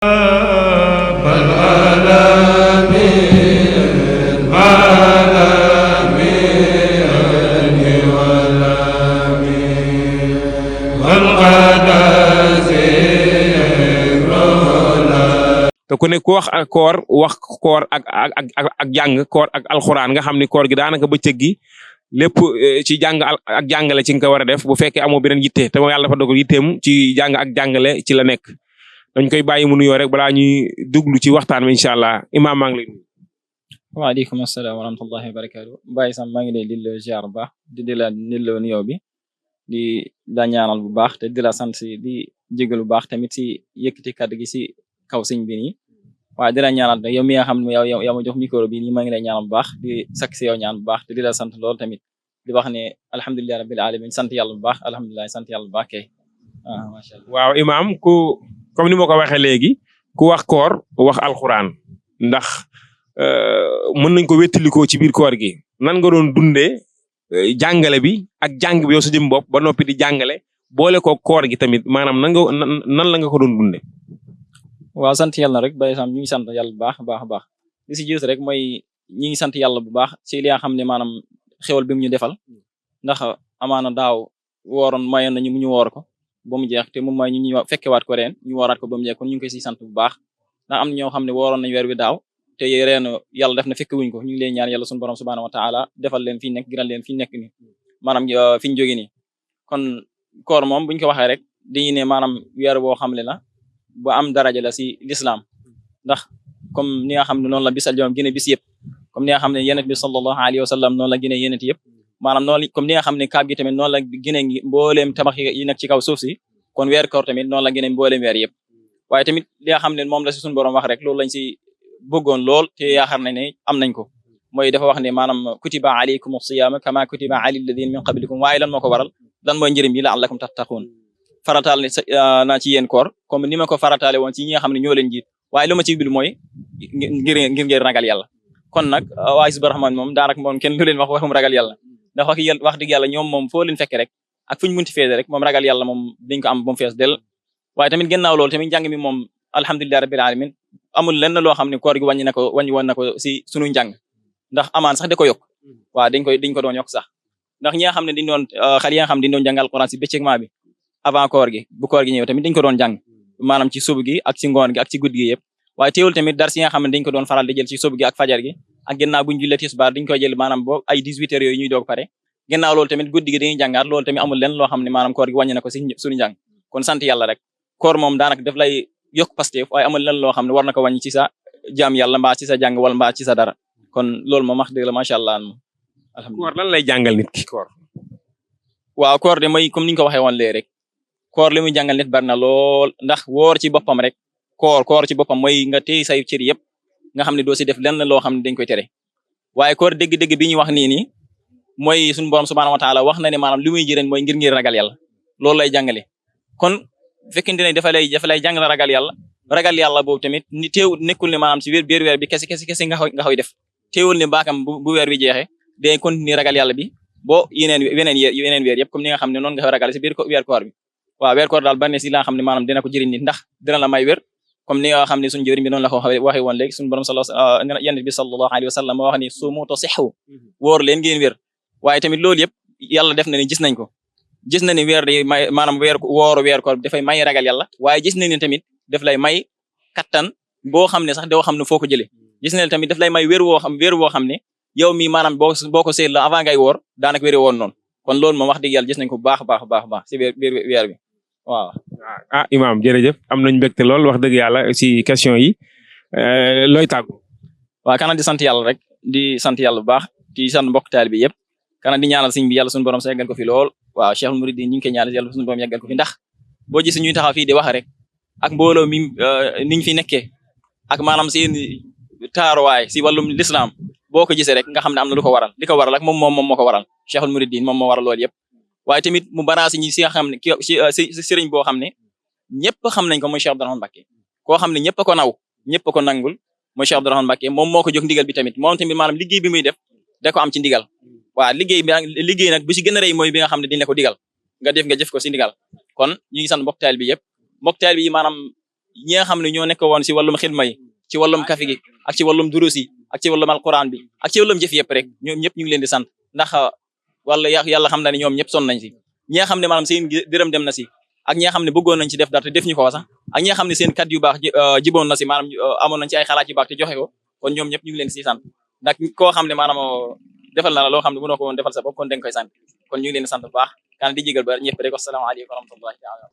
te ku ne ku wax ak koor wax koor ak jàng koor ak alxuraan nga xam ni koor gi daanaka bëccëg gi lépp ci jàng ak jàngale ci nga ko war a def bu fekkee amoo beneen yitte te yàlla dafa dogal yitteem ci jàng ak jàngale ci la nekk dañ koy bàyyi mu nuyoo rek balaa ñuy duglu ci waxtaan wi incha allah imaam maa ngi lay nuyu. waaleykum asalaam wa rahmatullahi wa barakaatu Baye Sam maa ngi lay delloo ziar bu baax di la delloo nuyoo bi di la ñaanal bu baax te di la sant di jégal bu baax tamit si yëkkati kàddu gi si kaw sëñ bi nii waaye di la ñaanal yow mi nga xam ne yow ma jox micro bi nii maa ngi lay ñaanal bu baax di sakk si yow ñaan bu baax te di la sant lool tamit di wax ne alhamdulilah rabbil alamin sant yàlla bu baax alhamdulilah sant yàlla bu baax kay macha allah. waaw imaam comme ni ma ko waxee léegi ku wax koor wax alxuraan ndax mën nañ ko wéttalikoo ci biir koor gi nan nga doon dundee jàngale bi ak jàng bi yow sa jëm bopp ba noppi di jàngale boole ko koor gi tamit maanaam nan la nga ko doon dundee. waaw sant yàlla rek Baye Sam ñu ngi sant yàlla bu baax a baax li si jiitu rek mooy ñi ngi sant yàlla bu baax ci li nga xam ne maanaam xewal bi mu ñu defal ndax amaana daaw wooroon mayoon nañu mu ñu woor ko ba mu jeex te moom mooy ñu fekkewaat ko ren ñu wooraat ko ba mu jeex kon ñu ngi koy si sant bu baax ndax am na ñoo xam ne wooroon nañ weer wi daaw te ren yàlla def na fekk wuñ ko ñu ngi leen ñaan yàlla suñu borom subhanahu wa taala defal leen fi nekk gënal leen fi nekk ni maanaam fi ñu jóge nii kon koor moom buñ ko waxee rek dañuy ne maanaam weer boo xam ne la bu am daraja la si l'islam ndax comme ni nga xam ne noonu la bis aljawm gën a bis yëpp comme ni nga xam ne yenent bi sallallahu alayhi wa sallam noonu la gën a yenent yëpp maanaam noonu comme ni nga xam ne kaab gi tamit noonu la gën a mbooleem tabax yi nekk ci kaw suuf si kon weer koor tamit noonu la gën a mbooleem weer yëpp waaye tamit li nga xam ne moom la si suñu borom wax rek loolu lañ si bëggoon lool te yaakaar nañ ne am nañ ko mooy dafa wax ne maanaam kutiba alaykum as-siyaama kama kutiba ala alladhina min qablikum waaye lan moo ko waral lan mooy njëriñ bi la'allakum tattaqun farataal ne naa ci yéen koor comme ni ma ko farataale woon ci ñi nga xam ne ñoo leen jiit waaye lu ma ci bil mooy ngir ragal yàlla kon nag waa Hizbut Rahman moom daanaka moom kenn lu leen wax waxum ragal yàlla ndax wax dëgg yàlla ñoom moom foo leen fekke rek ak fu ñu munti feede rek moom ragal yàlla moom dañ ko am ba mu fees del waaye tamit gannaaw loolu tamit njàng mi moom alhamdulillahi rabbil alamin amul lenn loo xam ne koor gi wàññi woon na ko si sunu njàng ndax amaan sax da ko yokk waaw dañ ko doon yokk sax ndax ñi nga xam ne dañ doon xale yi nga xam ne dañ doon jàngal Alxuraan si bëccëgmaa bi avant koor gi bu koor gi ñëw tamit dañ ko doon jàng maanaam ci suba gi ak ci ngoon gi ak ci guddi gi yëpp waaye teewul tamit dars yi nga xam ne dañ ko doon faral di jël ci suba gi ak fajar gi ak gannaaw buñ jullee tisbaar dañ koy jël maanaam boo ay 18 heures yooyu ñuy doog pare gannaaw loolu tamit guddi gi dañuy jàngaat loolu tamit amul lenn loo xam ne maanaam koor gi wàññi na ko si suñu njàng kon sant yàlla rek koor moom daanaka daf lay yokk Pastef waaye amul lenn loo xam ne war na ko wàññi ci sa jaam yàlla mbaa ci sa jàng wala mbaa ci sa dara kon loolu moom wax dëgg la macha allah alhamdulilah. koor lan lay jàngal nit ki koor. waaw koor de mooy comme ni nga ko waxee woon léegi rek koor li muy jàngal nit bari na lool ndax woor ci boppam rek koor ci boppam mooy nga téy say cër yëpp nga xam ne doo si def lenn loo xam ne dañ koy tere waaye koor dégg-dégg bi ñuy wax nii mooy suñu borom subhanahu wa taala wax na ne maanaam li muy jëriñ mooy ngir ragal yàlla loolu lay jàngale kon fekkente ne dafa lay jàngal ragal yàlla boobu tamit ni teew nekkul ne maanaam si biir weer bi kese nga koy def teewul ne baakam bu weer bi jeexee day continuer ragal yàlla bi boo yeneen weer yëpp comme ni nga xam ne noonu nga koy ragale si biir weer koor bi waaw weer koor daal bari na si la nga xam ne maanaam dina ko jëriñ nit ndax dina la may wér comme ni nga xam ne suñu jëriñ bi noonu la ko waxee woon léegi suñu borom yenent bi sallallahu alayhi wa sallam moo wax ni suumu tasihhu wóor leen ngeen wér waaye tamit loolu yëpp yàlla def na ne gis nañ ko gis na ne weer day may maanaam weer koor bi dafay may ragal yàlla waaye gis nañ ne tamit daf lay may kattan boo xam ne sax doo xam ne foo ko jëlee gis nañ tamit daf lay may wér woo xam ne yow mi maanaam boo ko seet la avant ngay woor daanaka wéri woon noonu kon loolu moom wax dëgg yàlla gis nañ ko bu baax si biir weer bi waaw. Imaam jërëjëf am nañ mbégte lool wax dëgg yàlla si question yi looy tàggu. waaw kana di sant yàlla rek di sant yàlla bu baax di sant mbokk taalibe bi yëpp kana di ñaanal sëñ bi yàlla suñu borom sa yeggal ko fi lool waaw Cheikhul Mouridine ñu ngi koy ñaanal yàlla suñu borom yeggal ko fi ndax boo gis ñuy taxaw fii di wax rek ak mbooloo mi niñ fi nekkee ak maanaam seen taaruwaay si wàllum l'islam boo ko gisee rek nga xam ne am na lu ko waral li ko waral ak moom moo ko waral Cheikhul Mouridine moom moo waral loolu yëpp waaye tamit mu baraasi ñi si nga xam ne si sëriñ boo xam ne ñëpp xam nañ ko mooy Cheikh Abdourahmane Mbacké koo xam ne ñëpp a ko naw ñëpp a ko nangul mooy Cheikh Abdourahmane Mbacké moom moo ko jox ndigal bi tamit moom tamit maanaam liggéey bi muy def da ko am ci ndigal waaw liggéey nag bu si gën a rëy mooy bi nga xam ne dañ la ko digal nga jëf ko si ndigal kon ñu ngi sant mbokk taalibe bi yëpp mbokk taalibe bi maanaam ñi nga xam ne ñoo nekk woon si wàllum xidma yi ci wàllum kafi gi ak ci wàllum durus yi ak ci wàllum alquran bi ak ci wàllum jëf yëpp rek ñoom ñëpp ñu ngi leen di sant ndax wala yàlla xam na ne ñoom ñëpp sonn nañ si ñi nga xam ne maanaam seen dërëm dem na si ak ñi nga xam ne bëggoon nañ ci def dara te def ñu ko sax ak ñi nga xam ne seen kàddu yu baax jiboon na si maanaam amoon nañ ci ay xalaat yu baax te joxe ko kon ñoom ñëpp ñu ngi leen si sant ndax koo xam ne maanaam defal na la loo xam ne mënoo ko woon defal sa bopp kon dañ koy sant kon ñu ngi leen di sant bu baax kan di jégal ba ñëpp rek wasalaamaaleykum wa rahmatullahi taala